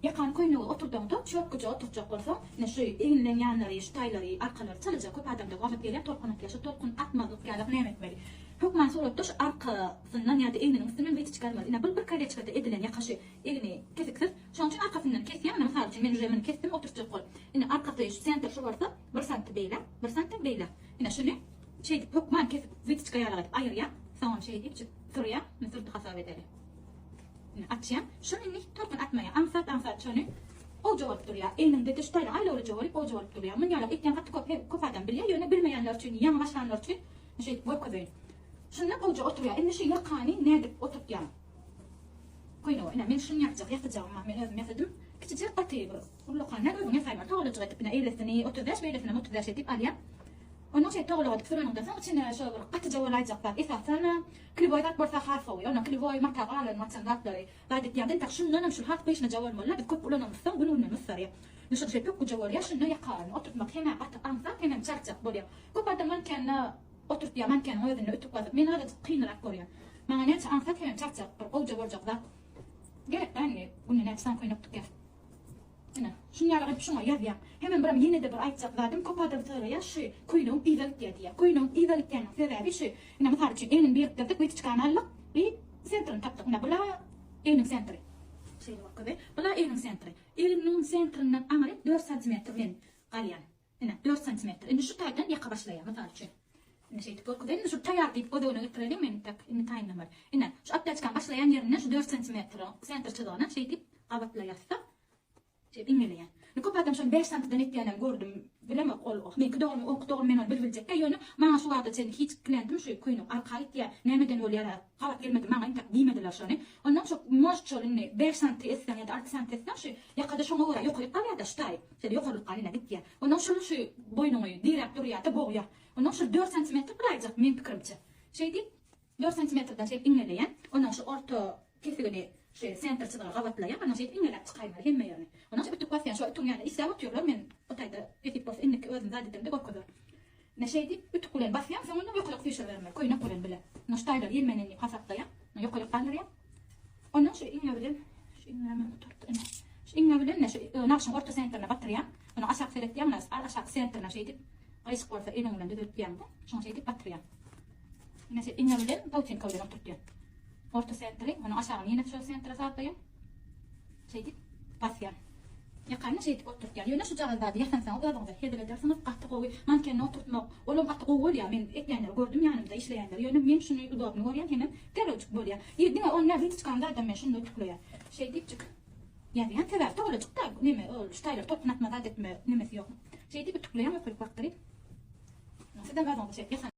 Ýakany köýnege oturdaňda çöpgüje oturtjak bolsaň, ine şu eginleň ýanlary, şu taýlary, arkalary çalaja köp adamda gabat gelýär, tolkun atýar. Şu tolkun atmazlyk ýalak näme etmeli? Hökman suratda şu arkasyndan ýa-da egniniň üstünden wytyçka almaly. Ine bul bir koleçkada edilen ýaka şu egni kesiksiz. Şonuň üçin arkasyndan kesýäň. Ine mysal üçin men uje muny kesdim oturtjak bolup. Ine arkasy şu sentr şu bolsa bir santy beýle, bir santy beýle. Ine şuny şeýdip hökman kesip wytyçka ýalak edip aýyrýaň. Soňam şeýdip sürýäň. Ine sürdi hasap edeli. Indi açýan. Şuny indi tolkun atmaýan. Aňsat aňsat şony gowja bolup durýar. Egniňde-de şu taýdan aýlawlyja bolup gowja bolup durýar. Muny ýalak etýän gaty köp köp adam bilýär. Ýöne bilmeýänler üçin, ýaňy başlanlar üçin şeýdip görkezeýin. Şunda gowja oturýar. Indi şu ýakany nädip oturtýaň? Köýnege. Ine men şuny ýapjak, ýasajagym bar. Men özüm ýasadym. Kiçijek gaty bir ullakan däl, özüň ýasaýmaly. Togalajyk edip ine eýlesini 35, beýlesinem 35 edip alýaň. Ondan şeýdip togalak edip süreniňden soň içine şo bir gatyja bolaýjak zat, esasanam Kriwoý zat bolsa has gowy. Onda kriwoý mata galan maçan zatlary zat etýän entek şundanam şul has gyşynaja bolmalyda biz köp ulanamyzsoň gün günden mysarýa. Şul şeý pökgüje bolýa şunda ýakaryny oturtmak hemä gaty aňsat hemem çaltjak bolýa. Köp adam mankende oturtýa mankeniň özünde ütük basyp men azajyk kynrak görýän. Maňa näçe aňsat hemem çaltjak bir gowja boljak zat gerek däl indi günde näçe sany köýnek tikýäs. Ine, şuny ýaly edip şuňa ýazýaň. Hemem biram ýene-de bir aýtjak zadym, köp adam soraýar, şu köýnegiň yza gitýär diýýär. Köýnegiň yza gitýäniniň sebäbi şu, ine, mysal üçin, egnini birikdirdik, wytyçkany aldyk i sentrini tapdyk. Ine, bula egniň sentri. Şeýle görkezäý. Bula egniň sentri. Egniň sentrinden aňryk dört santimetr men galýan. Ine, dört santimetr. Indi şu taýdan ýaka başlaýar, mysal üçin. Ine, şeýdip görkezeýin. Indi şu taýýar diýip göz öňüne getireliň, men tak indi taýynlamaly. Ine, şu aptečkanyň başlaýan ýerinden şu dört santimetriň sentr çyzygyna şeýdip gabatlaýarys-da, şeýdip iňňeleýän. Indi köp adam şony bäş santydan etýänem gördüm. Bilemok, ol meňki dogrumy, oňky dogrumy men ony bilbiljekkä, ýöne maňa şu wagta çenli hiç klientim şu köýnek arka gitýär, nämeden bolýar-a, gabat gelmedi maňa entek diýmediler şony. Ondan şo может şol indi bäş santy etseň ýa-da alty santy etseň şu ýakada şoňa görä ýokaryk galýar-da şu taýy. Şeýle ýokarlyk galyna gitýär. Ondan şul şu boýnuňy diräp durýar-da bogýar. Ondan şul dört santimetr gyraýjak meň pikirimçe. Şeýdip dört santimetrden şeýdip iňňeleýän. Ondan şu orta kesigini şu sentr çyzyga gabatlaýan. Ondan şeýdip iňňeläp çykaýmaly hemme ýerini. Ondan şu ütük basýan. Şo ütügiň ýanynda işläp otyrlar. Men o taýda nesip bolsa indiki özüm zat edemde görkezerin. Ine şeýdip ütük bilen basýaň, soňunda ýokaryk süýşüribermeli köýnek bilen bile. Ine şu taýlary ýelmenen diýip hasaplaýaň. Ýokaryk galdyrýaň. Ondan şu iňňe bilen şu iňňämi gutartdy ine. Şu iňňe bilen ine şu e, nagşyň orta sentrine batyrýaň. Ony aşak seretýäň, ine aşak sentrine şeýdip gyşyk bolsa eliň bilen düzeltýäň-de, şoňa şeýdip batyrýaň. Ine şu iňňe bilen pautinka bilen oturtýaň. Orta sentri, onuň aşagyny ýene şol sentre sazlaýaň. Şeýdip basýan. Ýakanyny şeýdip oturtýan. Ýöne şujagaz zady ýasansaňyz özüňize hezil edersiňiz. Gaty gowy. Mankende oturtmak, olam gaty gowy bolýar. Men etýänleri gördüm ýanymda işleýänleri. Ýöne men şuny udobny görýän hemem derrewjik bolýar. I diňe ony nädip çykan zadam men şunda ütükleýän. Şeýdipjik ýazýan. Sebäbi togalajyk-da neme ol şu taýlary tolkun atma zat etme nemesi ýok. Şeýdip ütükleýän ökürip bakdyryp. Sizem özüňize şeýdip ýasan.